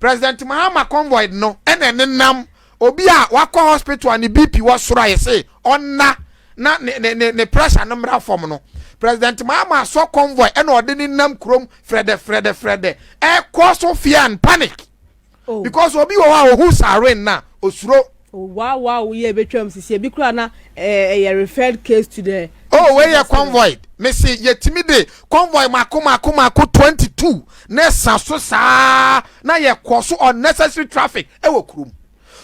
President Mahama convoy no ɛna ɛnenam. Obi a wakɔ hospital a ne BP wɔ soro a yɛse ɔnna na ne pressure no mmra fam no, President Mahama asɔ convoy ɛna ɔde ne nam kurom frɛdɛ frɛdɛ frɛdɛ, ɛkɔ so fear and panic. Oh. Because obi wɔ hɔ a ohu siren na osuro. Oh, wow, yɛ ebetwam sisi ebi kura na ɛyɛ referred case to the. Oh, wei yɛ convoy. Mesi yɛtumi de convoy mako mako mako 22 na ɛsa so saa na yɛkɔ so unnecessary traffic ɛwɔ kurom.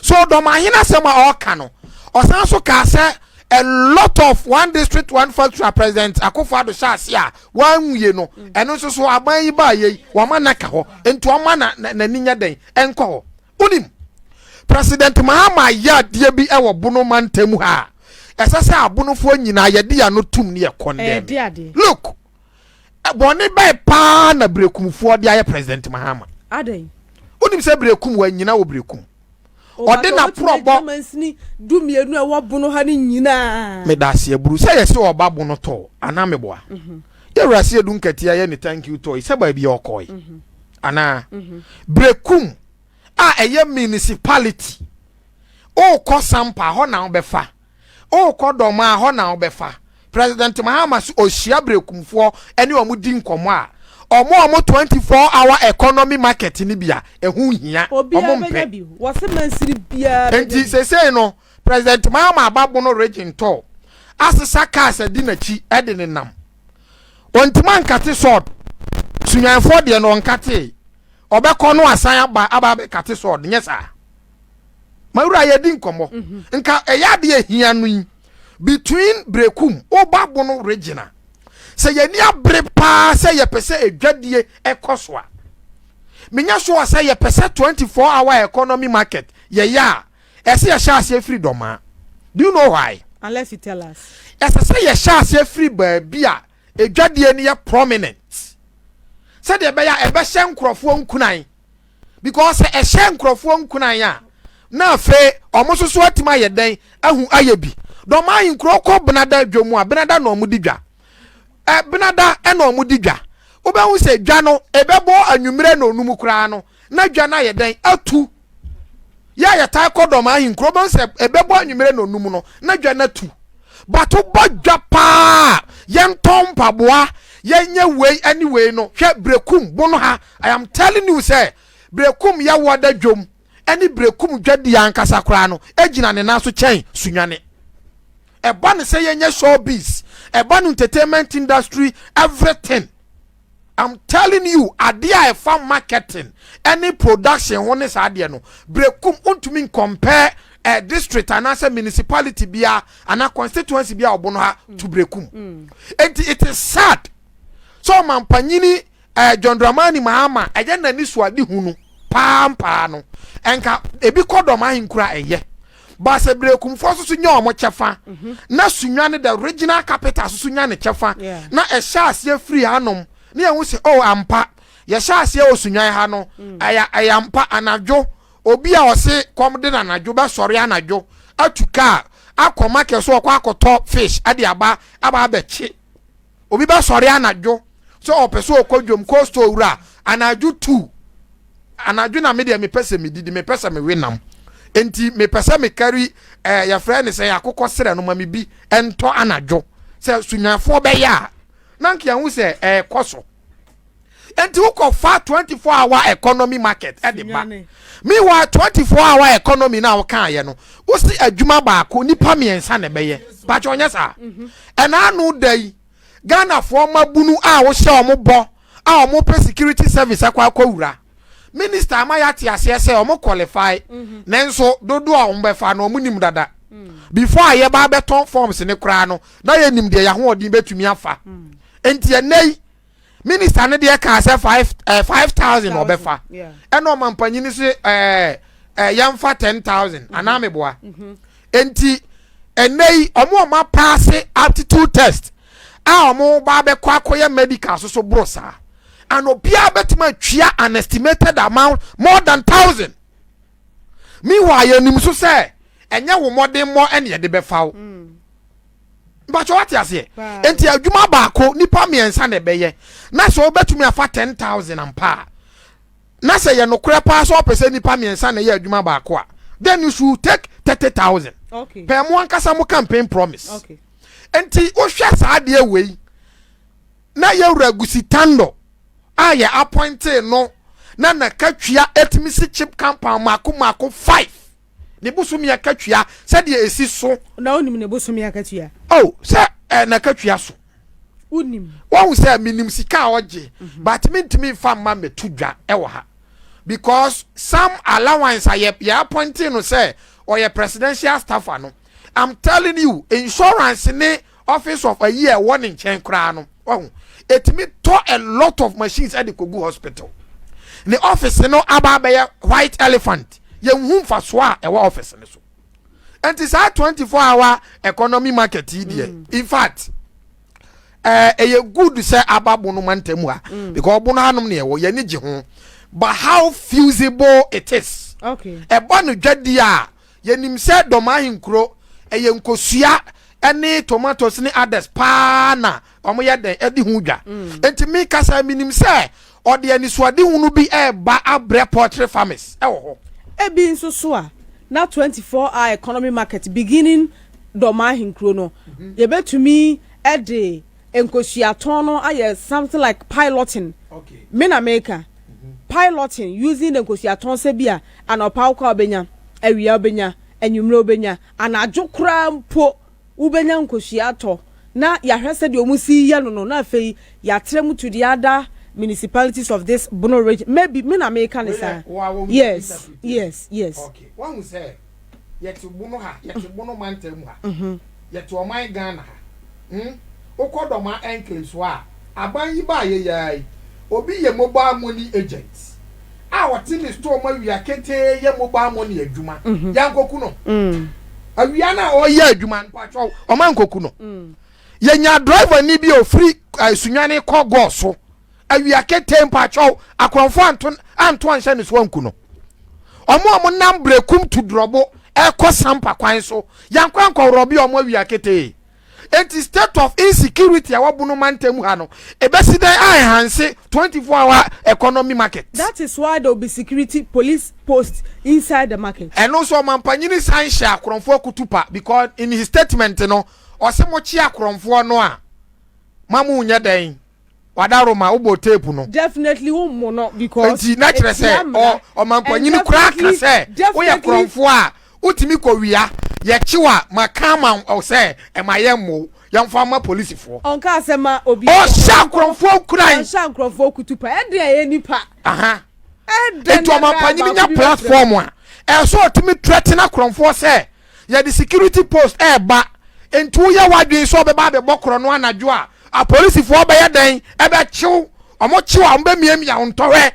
So Dɔmahene asɛm a ɔreka no, ɔsan so kaa sɛ a lot of One District One Factory President Akufo-Addo hyɛ ase a wanwie no, ɛno nso so aban yi baa yɛ yi wɔn na ka hɔ, nti wɔn na n'ani nyɛ den ɛnkɔ hɔ. Onim President Mahama ayɛ adeɛ bi ɛwɔ Bono mantam ha a ɛsɛ sɛ Abonofoɔ nyinaa yɛde yɛn ano tum ne yɛ condemn. Ɛyɛ de adeɛ. Look, bɔnne bɛɛ paa na Berekumfoɔ de ayɛ President Mahama. Adan. Onim sɛ Berekum wɔanyina wɔ Berekum, ɔde na porɔbɔ. Mansini 12 a ɛwɔ Bono ha ne nyinaa. Meda ase aburu sɛ yɛsɛ ɔba Bono tɔ anaa meboa yɛwura se Edu Nketea yɛ ne thank you tour sɛ baabi a ɔkɔe anaa Berekum a ɛyɛ municipality, ɔrekɔ Sampa hɔ na wobɛfa, ɔrekɔ Dɔmaa hɔ na wobɛfa. President Mahama so ɔhyia Berekumfoɔ ɛne ɔmo di nkɔmɔ a ɔmo 24 hour economy market ni bi a ɛho hia. Obiara ɔmo bɛnya mpɛ bi, wɔsi mansini biara bɛnya nti bi. Sesei no President Mahama aba Bono Region tɔ asesa cars adi n'akyi ɛde ne nam. Ɔntuma nkate sɔɔd Sunyanfoɔ deɛ no, ɔnkate ɔbɛkɔ no asan aba abɛkate sɔɔd. Nyɛ saa, mawura, yɛdi nkɔmmɔ nka ɛyɛ adeɛ ehia no yi between Brekum ɔba Bono Region a sɛ yɛni abere paa sɛ yɛpɛ sɛ edwadie ɛkɔ so a, menya so sɛ yɛpɛ sɛ 24 hour economy market yɛyɛ a, ɛsɛ yɛhyɛ aseɛ firi Dɔmaa. Do you know why? Unless you tell us. Ɛsɛ sɛ yɛhyɛ aseɛ firi baabi a edwadie no yɛ prominent sɛdeɛ ɛbɛyɛ a ɛbɛhyɛ nkurɔfoɔ nkunan, because sɛ ɛhyɛ nkurɔfoɔ nkunan a, na afei ɔmo nso so atumi ayɛ dɛn ahu ayɛ bi. Dɔmaa nkuro kɔ Benada dwa mu a, Benada na ɔmo di dwa, Benada ɛna ɔmo di dwa. Wobɛhu sɛ dwa no ɛbɛbɔ anwummerɛ na onum koraa no na dwa no ayɛ dɛn atu. Yɛ a yɛtae kɔ Dɔm ahenkuro, wobɛhu sɛ ɛbɛbɔ anwummerɛ na onum no na dwa no atu. Bato bɔ dwa paa, yɛntɔn mpaboa, yɛnyɛ wei ɛne wei no. Hwɛ Brekum Bono ha, I am telling you sɛ Brekum yɛ wɔda dwom ɛne Brekum dwadi ankasa koraa no egyina ne nan so kyɛn Sunyane. Ɛba ne sɛ yɛnyɛ showbiz, ɛba no entertainment industry, everything, I'm telling you, adeɛ a ɛfa marketing ɛne production ho ne saa adeɛ no, Brekum ntumi compare district anaasɛ municipality bia anaa constituency bia ɔbo ha to Brekum. Enti it is sad sɛ ɔmampanyini John Dramani Mahama ɛyɛ n'ani so ade hu no paa mpaa no, ɛnka ebi kɔ Dɔm ahenkura ɛyɛ baasa. Berekumfoɔ nso so nya ɔmo kyɛfa na Sunyane, the regional capital, nso so nya ne kyɛfa na ɛhyɛ aseɛ firi hanom ne yɛn ho sɛ, oh, ampa, yɛhyɛ aseɛ wɔ Sunyan ha no, ɛyɛ ampa. Anadwo obi a ɔse kɔm de n'anadwo bɛsɔre anadwo atu kaa akɔ market so ɔkɔ akɔtɔ fish ɛde aba abɛkye. Obi bɛsɔre anadwo sɛ ɔpɛ sɛ ɔkɔ dwom coastal wura anadwo 2 anadwo na me deɛ mepɛ sɛ medidi, mepɛ sɛ mewe nam, nti mepɛ sɛ mekari yɛfrɛ ne sɛ akokɔ serɛ no ma me bi ɛntɔ anadwo sɛ Sunyafoɔ bɛyɛ a, na nka yɛn ho sɛ ɛɛkɔ so. Nti wokɔfa 24 hour economy market ɛde ba. Meanwhile, 24 hour economy na wokaayɛ no, wosi adwuma baako nipa mmiɛnsa na ɛbɛyɛ pakyɛ. Ɔnyɛ saa. Ɛna ano da yi Ghanafoɔ mabunu a wohyɛ ɔmo bɔ a ɔmo pɛ security service akɔ akɔwura, minister ama yɛate aseɛ sɛ ɔmo qualify, nanso dodoɔ a ɔmo bɛfa no, ɔmo nim dada. Before a yɛba abɛtɔn forms ne koraa no, na yɛnim deɛ yɛahoɔden bɛtumi afa. Nti ɛnɛ yi minister no deɛ kaa sɛ 5,000 ɔbɛfa, ɛna ɔmampanyini sɛ ɛɛ ɛɛ yɛmfa 10,000 anaa meboa. Nti ɛnɛ yi ɔmo apaase aptitude test a ɔmo ba abɛkɔ akɔyɛ medical soso boro saa, and obiara bɛtumi atwia an estimated amount more than 1,000. Meanwhile, yɛnim so sɛ ɛnyɛ wo mmɔden mmɔ ɛne yɛde bɛfa wo mpakyɛ. Wate aseɛ? Nti adwuma baako nipa mmiɛnsa na ɛbɛyɛ na sɛ wobɛtumi afa 10,000 ampa a. Na sɛ yɛ nokorɛ paa sɛ ɔpɛ sɛ nipa mmiɛnsa na ɛyɛ adwuma baako a, then you should take 30,000. Pɛɛ mo ankasa mo campaign promise. Nti wohwɛ saa adeɛ wei na yɛwura Gusi Tando a yɛ appointee no na n'akatua etumi si chip compound mako mako five, ne bosomi akatua sɛdeɛ esi so. Na onim ne bosomi akatua? Oh, sɛ n'akatua so. Wonim? Wɔn sɛ minim sika a ɔgye, but mintumi nfa mma mɛtu dwa ɛwɔ ha because some allowance a yɛ appointee no sɛ ɔyɛ presidential staffer no, I'm telling you, insurance ne office of ayi a ɛwɔ ne nkyɛn koraa no, ɔho etumi tɔ a lot of machines ɛde kogu hospital. Ne office no aba abɛyɛ white elephant, yɛn hu nfasoɔ a ɛwɔ office no so. Nti saa 24 hour economy market yi deɛ, in fact, ɛyɛ good sɛ aba Bono mantam ha because Bono hanom ne ɛwɔ yɛn gye ho, but how feasible it is? Ɛbɔ no dwadi a, yɛnim sɛ Dɔm Ahenkuro ɛyɛ nkosua ɛne tomatoes ne others paa na wɔn yɛ dɛn ɛde ho dwa. Nti mi kasa, mi nim sɛ ɔde anisoade hunu bi ɛɛba abrɛ poultry farmers ɛwɔ hɔ. Ebi nso so a na 24 hour economy market beginning Dɔm Ahenkuro no, yɛbɛtumi ɛde nkosuatɔn no ayɛ something like piloting. Me na meka piloting using the nkosuatɔn sɛ bi a anɔpa wokɔ a wobɛnya, awia wobɛnya, anwummerɛ wobɛnya, anadwo koraa mpo wobɛnya nkosua atɔ, na yɛahwɛ sɛdeɛ ɔmo si yɛ no, na afei yɛatrɛ mu to the other municipalities of this Bono Region. Maybe me na meka ne saa. Yes. Okay, wɔn sɛ yɛte Bono ha, yɛte Bono mantam ha, yɛte ɔman Ghana ha. Wokɔ Dɔma enclave so a, aban yi ba yɛ yaa yi, obi yɛ mobile money agent a ɔte ne store mu awia ketee yɛ mobile money adwuma, yankoku no awia na ɔyɛ adwuma mpatwɔ ɔman nkoku no. Yɛnya driver ni bi a ofiri Sunyane kɔ gɔɔ so awia ketee, mpatwɔ akorɔmfo anto anhyɛ ne so anku no. Ɔmo a ɔmo nam Brekum to Drɔbo ɛkɔ Sampa kwan so, yankɔ ankɔworɔ bi ɔmo awia ketee. Eti state of insecurity a wɔbu no mantam ha no, ebesi dɛn a enhance 24 hour economy market? That is why there will be security police post inside the market. Ɛno nso ɔmampanyini san hyɛ akorɔmfoɔ kutupa because in his statement no, ɔsɛ mo kye akorɔmfoɔ no a, ma mo nyɛ dɛn wadaroma wobɔ tape no. Definitely wo mo no because. Nti na kyerɛ sɛ ɔmampanyini koraa ka sɛ woyɛ korɔmfoɔ a wotumi kɔ wia, yɛkyew a, maka ama sɛ ɛma yɛ mmo yɛmfa ma polisifoɔ. Ɔnka sɛ ma obi. Ɔhyɛ akorɔmfoɔ kuran. Ɔhyɛ akorɔmfoɔ kutupa, ɛde ɛyɛ nipa. Nti ɔmampanyini nya platform a ɛsɛ ɔtumi threaten akorɔmfoɔ sɛ yɛde security post ɛɛba, nti woyɛ w'adwene sɛ ɔbɛba abɛbɔ korɔ no anadwo a, apolisifoɔ bɛyɛ dɛn ɛbɛkyew ɔmo kyew a, ɔmo bɛmiamia wo ntɔhwɛ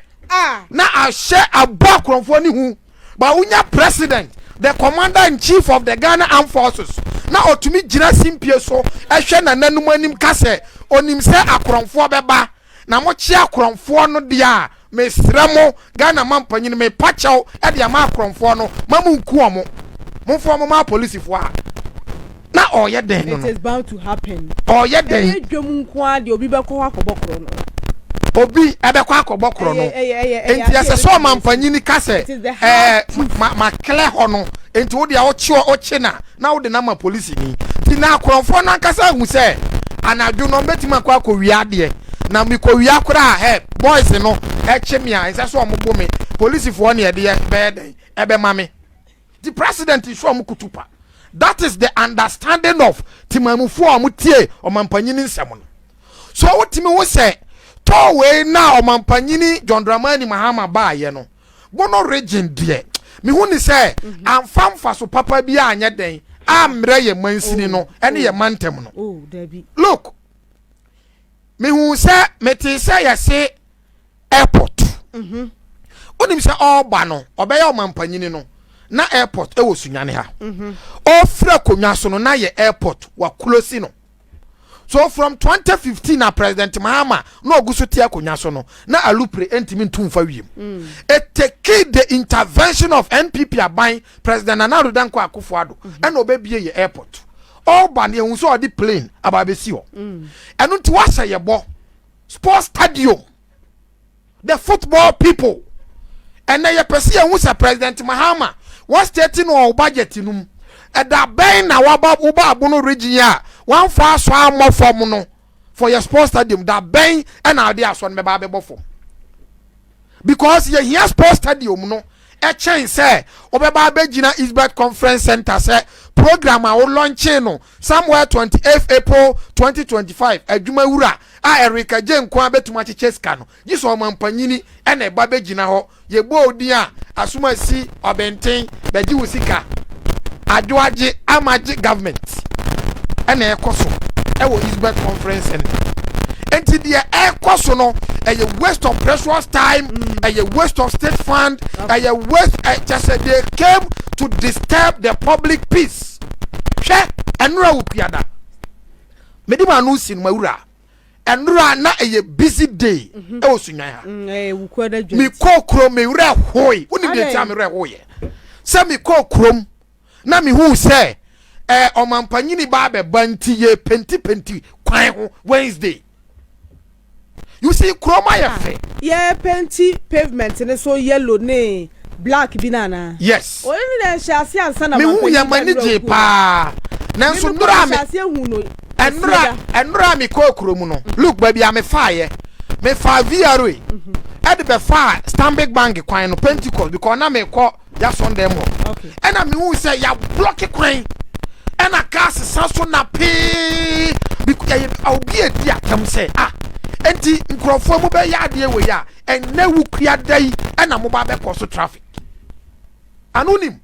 na ahyɛ abɔ akorɔmfoɔ ne hu. But wonya president, the commander in chief of the Ghana Armed Forces, na ɔtumi gyina simpie so ɛhwɛ nananom anim ka sɛ onim sɛ akorɔmfoɔ bɛba na mokye akorɔmfoɔ no deɛ a, mesrɛ mo, Ghana ma mpanyin, mepa kyɛw ɛde ama akorɔmfoɔ no, ma mo nku ɔmo, momfa ɔmo ma apolisifoɔ a, na ɔyɛ den no. It is bound to happen. Ɔyɛ den. Ɛyɛ dwom nko ara deɛ, obi bɛkɔ hɔ akɔbɔ korɔ no. Obi ɛbɛkɔ akɔbɔ korɔ no. Nti ɛsɛ sɛ ɔmampanyini ka sɛ ma ma clear hɔ no. Nti wo deɛ ɔkye ɔkye na wode na ma polisi ni nti na akorɔmfoɔ no ankasa ahu sɛ anadwo no ɔmbɛtumi akɔ akɔwia adeɛ, na mekɔwia koraa ɛ, boys no ɛkye me a, ɛnsɛ sɛ ɔmo bo me, polisifoɔ ne ɛdeɛ bɛyɛ dɛn ɛbɛma me. The president nso ɔmo kutu pa. That is the understanding of timamufoɔ a ɔmo tie ɔmampanyini nsɛm no so. Wotumi ho sɛ tɔɔwei na ɔmampanyini John Dramani Mahama baayɛ no, Bono Region deɛ, mehu ni sɛ amfa mfa so papa bi anyɛ dɛn ammerɛ yɛ mansini no ɛne yɛ mantam no. Look, mehu sɛ mete sɛ yɛse airport, wonim sɛ ɔreba no, ɔbɛyɛ ɔmampanyini no na airport ɛwɔ Sunyane ha. Ɔfiri akonnwa so no na yɛ airport wakulosi no. So from 2015 na President Mahama na ɔgu so te akonnwa so no, na alupre ntumi ntu nfa wiem. It take the intervention of NPP aban, President Nana Addo Dankwa Akufo-Addo, ɛna ɔbɛbie yɛ airport. Ɔba no, yɛhu sɛ ɔde plane aba abɛsi hɔ. Ɛno nti wahyɛ yɛ bɔ sports stadium, the football people. Ɛnɛ yɛpɛ sɛ yɛhu sɛ President Mahama wɔ state no wɔ budget no mu. Ɛda bɛn na waba woba Abono region a wamfa asɔ ammɔ fam no for yɛ sports stadium da bɛn ɛna ɔde asɔ no bɛba abɛbɔ fam? Because yɛhia sports stadium no ɛkyɛn sɛ wobɛba abɛgyina Isbet Conference Center sɛ program a wo launching no somewhere 28 April 2025. Adwuma wura a Erika Gye nko a bɛtumi akyekyɛ sika no gye sɛ ɔmampanyini ɛna ɛba bɛgyina hɔ yɛbɔ odin a asomasi ɔbɛnten bɛgye wo sika adwoagye amagye government ɛna ɛkɔ so ɛwɔ Isbet Conference Center. Nti deɛ ɛkɔ so no, ɛyɛ waste of precious time, ɛyɛ waste of state fund, ɛyɛ waste. Ɛkyɛ sɛ they came to disturb the public peace. Hwɛ, ɛnura wɔ kuada mede ma ano si no ma wura ɛnura na ɛyɛ busy day ɛwɔ Sunyani ha. Wukuada dwa. Mi kɔ kurom, mi werɛ hoe. Wonim deɛ nti a mi werɛ hoe yɛ sɛ mi kɔ kurom na mi hu sɛ ɔmampanyini ba abɛba nti yɛ pentipenti kwan ho Wednesday. You see, kurom ayɛ fɛ. Yɛ paint pavement ne so yellow ne black bi nana. Yes. Oyi ni na ɛhyɛ ase ansa na mi hu yɛ ma ni gye paa, nanso nnura mi hyɛ ase ehu no. Ɛnura mi kɔ kurom no, look, baabi a mi fa yɛ, mi fa VRA ɛde bɛ fa Stanbic Bank kwan no, Pentecost, because na mi kɔ yason dɛm hɔ. Ɛna mi hu sɛ ya block kwan ɛna kaa sesa so na pee ɛyɛ obi edi atam sɛ, ah, nti nkurɔfoɔ mu bɛyɛ adeɛ wɔ yi a ɛnɛ wukua da yi ɛna mo ba bɛkɔ so traffic ano nim.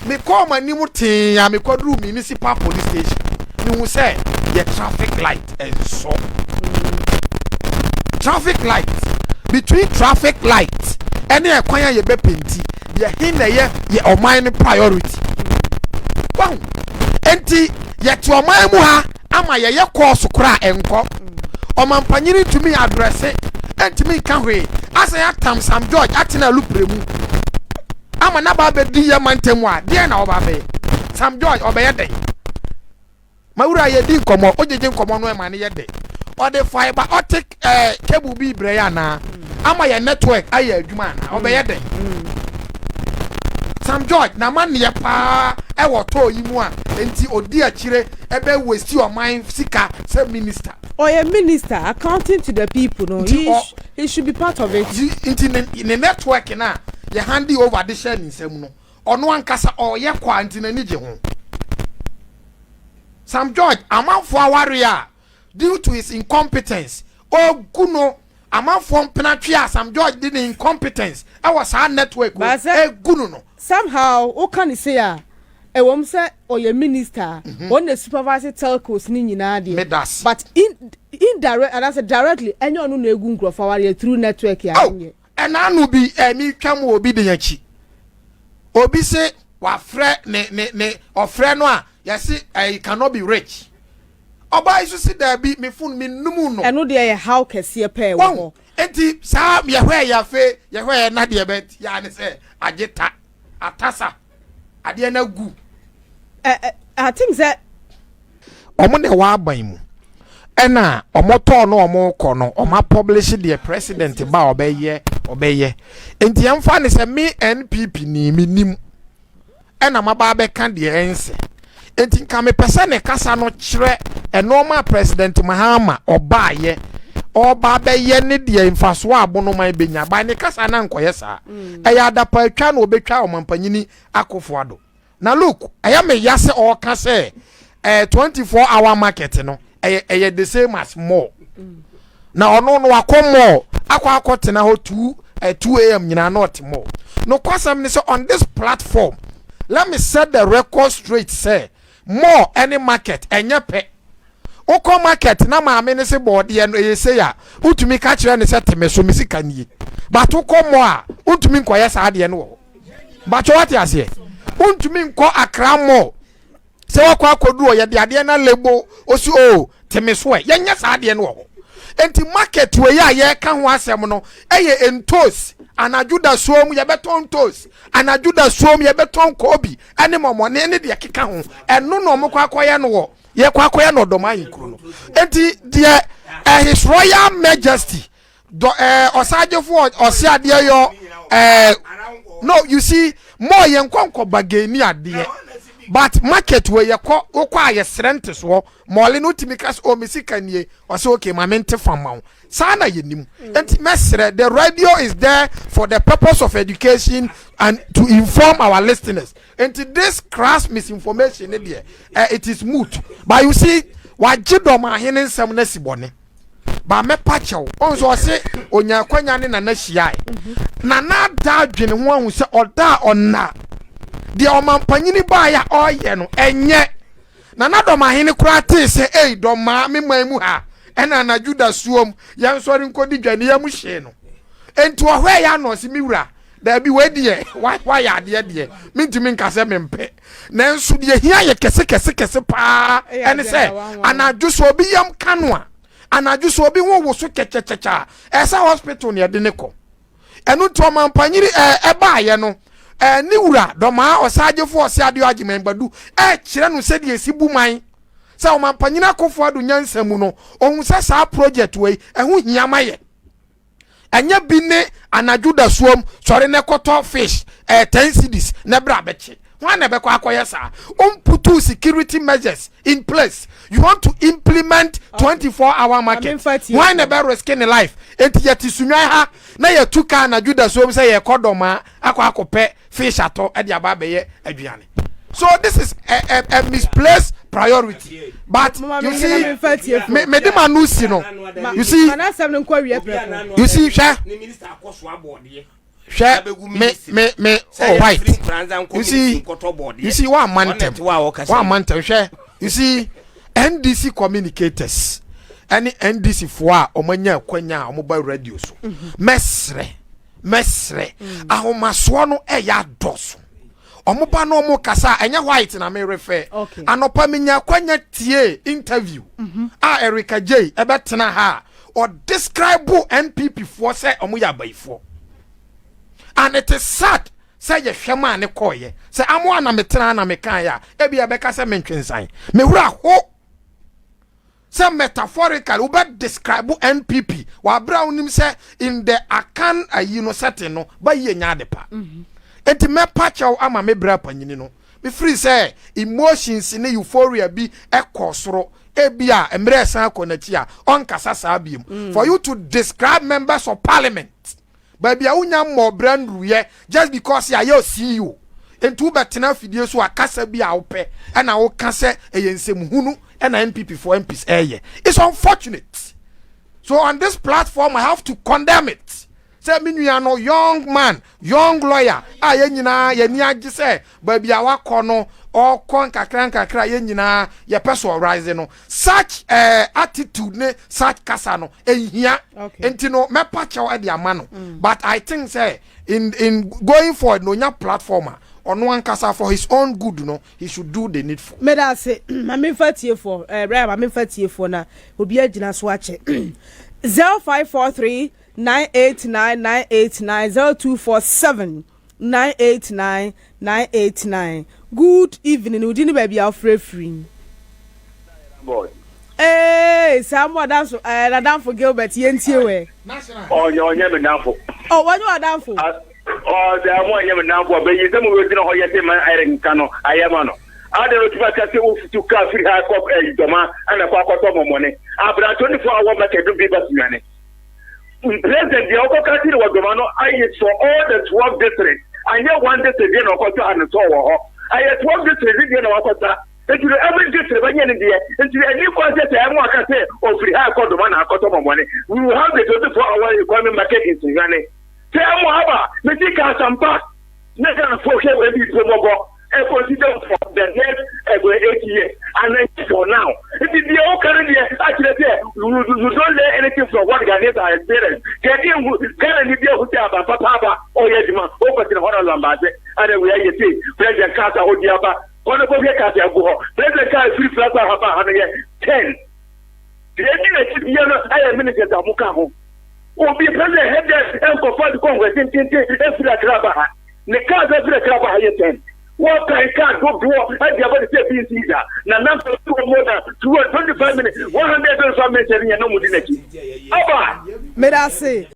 Mekɔ ɔmo anim tee a mekɔduru municipal police station, mehu sɛ yɛ traffic light ɛnsɔ. Traffic light, between traffic light ɛne ɛkwan a yɛbɛ paint, yɛ hin na ɛyɛ yɛ ɔman no priority wahu? Nti yɛte ɔman mu ha ama yɛyɛ kɔɔso koraa ɛnkɔ. Ɔmampanyini ntumi address, ntumi nka hwee, asan atam Sam George atena alupere mu ama n'aba abɛdi yɛ mantam a deɛ na ɔba abɛyɛ. Sam George ɔbɛyɛ dɛn? Mawura, yɛdi nkɔmɔ, ogyegye nkɔmɔ no ɛma ne yɛ dɛ. Ɔde fibre optic cable bi brɛ yɛ anaa ama yɛ network ayɛ adwuma anaa? Ɔbɛyɛ dɛn? Sam George n'amanneɛ paa ɛwɔ tɔɔ yi mu a nti odi akyire ɛbɛ waste ɔman sika sɛ minister. Ɔyɛ minister accounting to the people no. Nti He should be part of it. Nti ne network na yɛ hand over de hyɛ ne nsam no, ɔno ankasa ɔyɛ kɔ a nti n'ani gye ho. Sam George amanfoɔ aware a due to his incompetence ogu no, amanfoɔ mpenatwe a Sam George de ne incompetence ɛwɔ saa network o But sɛ- egu no. Somehow woka ne se a ɛwɔ mu sɛ ɔyɛ minister, ɔno na supervise telcos ne nyinaa deɛ, Medas. but indirect anaasɛ directly, ɛnyɛ ɔno na egu nkurɔfoɔ awareɛ through network yɛ oh anyɛ. Ɛna ano bi ɛmi twam wɔ obi de akyi, obi se wafrɛ ne ɔfrɛ no a yɛsi ɛyi cannot be rich. Ɔbaa yi so si daabi, mi phone mi numu no. Ɛno deɛ yɛ haw kɛseɛ pɛɛ wɔ wɔn hɔ. Nti saa yɛhwɛ yɛ afe yɛhwɛ yɛ nadeɛ bɛ yaa ne sɛ agye ta atasa adeɛ na gu. Ɛ ɛ I think sɛ Ɔmo na ɛwɔ aban mu ɛna ɔmo tɔɔ no, ɔmo kɔ no, ɔmo apublish deɛ president ba a ɔbɛyɛ. Nti yɛmfa ne sɛ me NPP ni mi nim ɛna maba abɛka deɛ ɛnsɛ. Nti nka mepɛ sɛ ne kasa no kyerɛ ɛnɔɔma a President Mahama ɔbaayɛ ɔba abɛyɛ ne deɛ mfasoɔ a abonoman bɛnya ba. Ne kasa na nkɔyɛ saa, ɛyɛ adapa atwa na ɔbɛtwa ɔmampanyini Akufo Addo. Na look, ɛyɛ me ya sɛ ɔɔka sɛ 24 hour market no ɛyɛ the same as mall, na ɔno no wakɔ mall akɔ tena hɔ 2 am nyinaa na ɔte mall no. Kwasɛm ne sɛ on this platform, let me set the record straight sɛ mall ɛne market ɛnyɛ pɛ. Wokɔ market na maame ne se bɔɔdeɛ no ɛyɛ sei a, wotumi ka kyerɛ ne sɛ teme so me sika nie, but wokɔ mall a, wontumi nkɔyɛ saa adeɛ no wɔ hɔ. Bakyɛ wate aseɛ? Wontumi nkɔ Accra Mall sɛ wakɔ akɔduru hɔ yɛde adeɛ na lebo osi o teme so ɛ. Yɛnyɛ saa adeɛ no wɔ hɔ. Nti market wei a yɛreka ho asɛm no ɛyɛ ntos anadwo da suom, yɛbɛtɔn ntos anadwo da suom, yɛbɛtɔn koobi ɛne mɔmɔne ne deɛ keka ho. Ɛno na ɔmo kɔ akɔyɛ no wɔ yɛkɔ akɔyɛ no ɔdɔm ahenkuro no. Nti deɛ His Royal Majesty dɔ ɔsagyefo ɔse adeɛ yɔ ɛɛ No, you see, more yɛn nkɔ nkɔ bargain adeɛ, but market wɔ yɛ kɔ, wokɔ a yɛsrɛ ntesoɔ mɔle no, wotumi ka sɛ, "O, me sika nie." Ɔsɛ, "Okay, ma mente fam ma wo." Saa na yɛnim. Nti mɛsrɛ, the radio is there for the purpose of education and to inform our listeners. Nti this crass misinformation ne deɛ, it is moot. But you see, wagye dɔm ahene nsɛm no asi bɔne ba. Mɛpa kyɛw, ɔn sɛ ɔse onya akwanya ne Nana hyiae. Nana ada adwene ho ahu sɛ ɔda a ɔna deɛ ɔmampanyini baeɛ a ɔreyɛ no, ɛnyɛ Nana dɔm ahene koraa tee sɛ ei, dɔmaa me man mu ha ɛna anadwo da suom yɛnsɔre nkɔdi dwa ne yam hyee no. Enti ɔhwɛ yɛ ano, ɔse, "Me wura, daabi, wei deɛ wayɛ adeɛ deɛ mentumi nka sɛ mempɛ, nanso deɛ hia yɛ kɛse kɛse kɛse paa ɛne sɛ anadwo so obi yam ka no a, anadwo so obi ho wo so kyɛkyɛkyɛkyɛ a, ɛsɛ hospital ne yɛde ne kɔ." Ɛno nti ɔmampanyini ɛbaayɛ no, ne wura dɔmaa ɔsagyefo ɔse adeɛ Agyeman Badu ɛkyerɛ no sɛdeɛ esi bu man sɛ ɔmampanyini Akufo Addo nyansa mu no, ohun sɛ saa project wei ɛho hia ma yɛ. Ɛnyɛ bi ne anadwo da suom sɔre ne kɔtɔ fish 10 cedis ne bra bɛkye wọn na ɛbɛkɔ akɔyɛ saa. Put security measures in place. You want to implement 24-hour market, wọn na ɛbɛ risk ne life? Eti yɛte Sunyani ha na yɛtu kaa anadwo da suom sɛ yɛkɔ dɔmaa akɔ akɔpɛ fish atɔ ɛde aba abɛyɛ aduane. So this is a misplaced priority. But you see, me de ma no si no, you see, you see, hwɛ hwɛ, me oh, white, you see, wa ma ntɛm, wa ma ntɛm. Hwɛ, you see, NDC communicators ɛne NDC foɔ a wɔn anya akwanya a wɔn ba radio so, mɛsrɛ, mɛsrɛ, ahomasoɔ no ɛyɛ adɔso. Ɔmo ba na ɔmo kasa, ɛnyɛ white na mi refɛ. Anɔpa mi nya akwanya tie interview a Erica J ɛbɛtena ha a ɔdescribe NPP foɔ sɛ ɔmo yɛ abayifoɔ, and it is sad sɛ yɛhwɛ maa ne kɔɔyɛ sɛ amoa na metena na mekaeɛ a, ebi ɛbɛka sɛ mentwensan mewura ho sɛ metaphorically wobɛ describe NPP wabere a wonim sɛ in the Akan ayi no setting no bɛyɛ nya ade pa. Enti mɛpa kyɛw ama me brɛ panyini no, mefiri sɛ emotions ne euphoria bi ɛkɔ soro. Ebi a mmerɛ ɛsan akɔ n'akyi a, ɔnkasa saa biem. For you to describe members of parliament baabi a wonya mmɔbrɛ nruyɛ just because yɛayɛ CEO, nti wobɛtena afidie so akasa bi a wopɛ ɛna woka sɛ ɛyɛ nsɛmhunu ɛna NPP for MPs ɛyɛ, it's unfortunate. So on this platform I have to condemn it sɛ me nua no, young man, young lawyer a yɛn nyinaa yɛni agye sɛ baabi a wakɔ no, ɔkɔ nkakra nkakra, yɛn nyinaa yɛpɛ so ɔrise no, such attitude ne such kasa no ehia. Nti no mɛpa kyɛw ɛde ama no, but I think say in going forward no, onya platform a ɔno ankasa for his own good no, he should do the needful. Meda ase. Maame nfa tiefoɔ Brian, maame nfa tiefoɔ na obi agyina so akyɛ. 0543989989, 0247989989. Good evening, odi ne baabi a wofrɛ firi? Ee, saa mo adanso nadamfo Gilbert, yɛntie wɛ. Ɔnyɛ me danfo. Ɔ, wɔnyɛ ɔdanfo. Ɔsɛ mo ɔnyɛ me danfo, ɔbɛyi sɛ mo bɛ gyina hɔ yɛ sɛ ma ayɛ nka no ayɛ ma no ade no tuma ka sɛ wofutu kaa firi ha kɔ ɛyi dɔma ɛna kɔ akɔtɔ mɔmɔne abira 24-hour market do bi ba Sunyani. President deɛ ɔkɔ ka kyerɛ wɔ dɔma no ayɛ for all the 12 districts, anyɛ one district deɛ na ɔkɔtɔ anotɔ wɔ hɔ, ayɛ 12 districts deɛ na wakɔta. Nti no every district bɛnyɛ ne deɛ, nti ɛni kwan sɛ ɛmo aka sɛ ofiri ha akɔ dɔma na akɔtɔ mɔmɔne. We will have the 24-hour economy market in Sunyani. Sɛ ɛmo aba mesi ka asampa ne Ghana fo hwɛ ebi po mɔbɔ ɛ consider for the next 8 years and then for now. Nti deɛ ɔka no deɛ akyerɛ sɛ you don't learn anything from what Ghanaians are experienced. Kɛde ehu Ghana ni bi ehu sɛ aba papa aba ɔyɛ adwuma ɔkɔtena hɔ na lambaase ɛna wia yɛ se president kaasa ɔdi aba kɔnɔ kɔhwɛ kaasa agu hɔ. President kaa firi fila ha ba ha no yɛ 10 deɛ ɛdi n'akyi bia no ayɛ ministers a mo ka ho. Obi president head nkɔfɔ de kɔnkɔ tententen efiri Akra ba ha, ne kaa sɛ efiri Akra ba ha yɛ 10. Wɔkan kaa dodoɔ ɛdi aba de sɛ ebi nsi da na nam sɛ two more than 225 minutes, 125 minutes ɛni yɛn na mo di n'akyi aba. Meda ase.